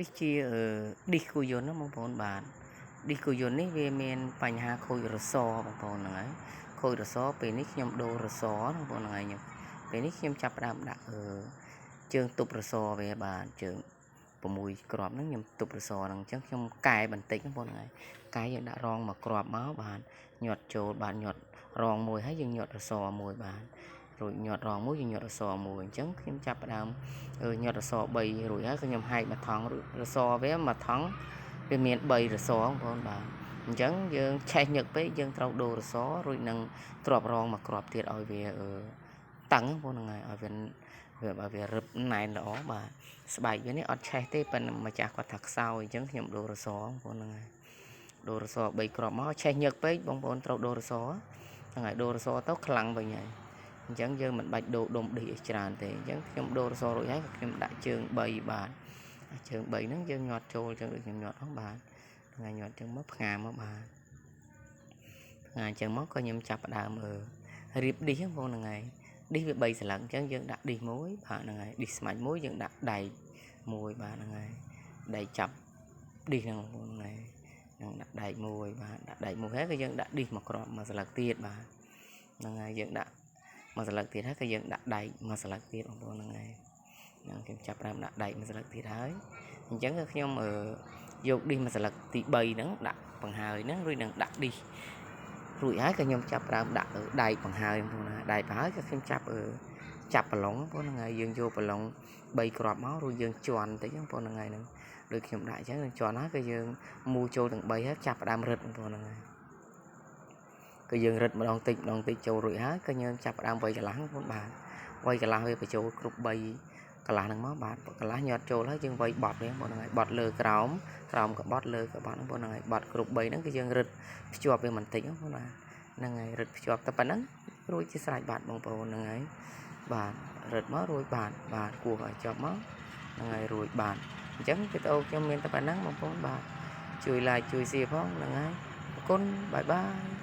នេះជាឌីសគោយន្តណាបងប្អូនបាទឌីសគោយន្តនេះវាមានបញ្ហាខូចរសបងប្អូនហ្នឹងហើយខូចរសពេលនេះខ្ញុំដូររសបងប្អូនហ្នឹងហើយខ្ញុំពេលនេះខ្ញុំចាប់ផ្ដើមដាក់ជើងទប់រសវាបាទជើង6គ្រាប់ហ្នឹងខ្ញុំទប់រសហ្នឹងអញ្ចឹងខ្ញុំកែបន្តិចបងប្អូនហ្នឹងហើយកែយើងដាក់រងមួយគ្រាប់មកបាទញាត់ចូលបាទញាត់រងមួយហើយយើងញាត់រសមួយបាទរួចញាត់រងមួយយើងញាត់រសមួយអញ្ចឹងខ្ញុំចាប់ផ្ដើមញាត់រស3រួចហើយខ្ញុំហែកមួយថង់រសវាមួយថង់វាមាន3រសបងប្អូនបាទអញ្ចឹងយើងឆេះញឹកពេកយើងត្រូវដូររសរួចនឹងទ្រាប់រងមួយគ្រាប់ទៀតឲ្យវាតឹងបងប្អូនហ្នឹងហើយឲ្យវារឹបណែនល្អបាទស្បែកវានេះអត់ឆេះទេប៉ុន្តែម្ចាស់គាត់ថាខ្សោយអញ្ចឹងខ្ញុំដូររសបងប្អូនហ្នឹងហើយដូររស3គ្រាប់មកឆេះញឹកពេកបងប្អូនត្រូវដូររសហ្នឹងហើយដូររសទៅខ្លាំងវិញហើយអញ្ចឹងយើងមិនបាច់ដូរដុំឌីសឲ្យច្រើនទេអញ្ចឹងខ្ញុំដូររសរួចហើយខ្ញុំដាក់ជើង3បាទជើង3ហ្នឹងយើងញាត់ចូលអញ្ចឹងដូចខ្ញុំញាត់ហ្នឹងបាទថ្ងៃញាត់អញ្ចឹងមកផ្ងាមកបាទផ្ងាអញ្ចឹងមកក៏ខ្ញុំចាប់ផ្ដើមរៀបឌីសបងប្អូនហ្នឹងហើយឌីសវា3សន្លឹកអញ្ចឹងយើងដាក់ឌីសមួយបាទហ្នឹងហើយឌីសស្មាច់មួយយើងដាក់ដែកមួយបាទហ្នឹងហើយដែកចាប់ឌីសហ្នឹងបងប្អូនហ្នឹងហើយនឹងដាក់ដែកមួយបាទដាក់ដែកមួយហើយក៏យើងដាក់ឌីសមួយគ្រាប់មួយសន្លឹកទៀតបាទហ្នឹងហើយយើងដាក់មួយសន្លឹកទៀតហើយក៏យើងដាក់ដែកមួយសន្លឹកទៀតបងប្អូនហ្នឹងហើយហ្នឹងខ្ញុំចាប់ផ្ដើមដាក់ដែកមួយសន្លឹកទៀតហើយអញ្ចឹងគឺខ្ញុំយកឌីសមួយសន្លឹកទី3ហ្នឹងដាក់បង្ហើយហ្នឹងរួចនឹងដាក់ឌីសរួចហើយក៏ខ្ញុំចាប់ផ្ដើមដាក់ដែកបង្ហើយបងប្អូនណាដែកបង្ហើយក៏ខ្ញុំចាប់ចាប់ប្រឡងបងប្អូនហ្នឹងហើយយើងយកប្រឡង3គ្រាប់មករួចយើងជន់តិចបងប្អូនហ្នឹងហើយហ្នឹងដូចខ្ញុំដាក់អញ្ចឹងជន់ហើយក៏យើងមូចូលទាំង3ហើយចាប់ផ្ដើមរឹតបងប្អូនហ្នឹងហើយក៏យើងរឹតម្ដងតិចម្ដងតិចចូលរួចហើយក៏យើងចាប់ផ្ដើមវៃកន្លះបងប្អូនបាទវៃកន្លះវាបញ្ចូលគ្រប់3កន្លះហ្នឹងមកបាទកន្លះញាត់ចូលហើយយើងវៃបត់វាបងប្អូនហ្នឹងហើយបត់លើក្រោមក្រោមក៏បត់លើក៏បត់បងប្អូនហ្នឹងហើយបត់គ្រប់3ហ្នឹងគឺយើងរឹតភ្ជាប់វាបន្តិចបងប្អូនបាទហ្នឹងហើយរឹតភ្ជាប់តែប៉ុណ្្នឹងរួចជាស្រេចបាទបងប្អូនហ្នឹងហើយបាទរឹតមករួចបាទបាទគោះឲ្យចប់មកហ្នឹងហើយរួចបាទអញ្ចឹងវីដេអូខ្ញុំមានតែប៉ុណ្្នឹងបងប្អូនបាទជួយ like ជួយ share ផងហ្នឹងហើយអរគុណ bye bye.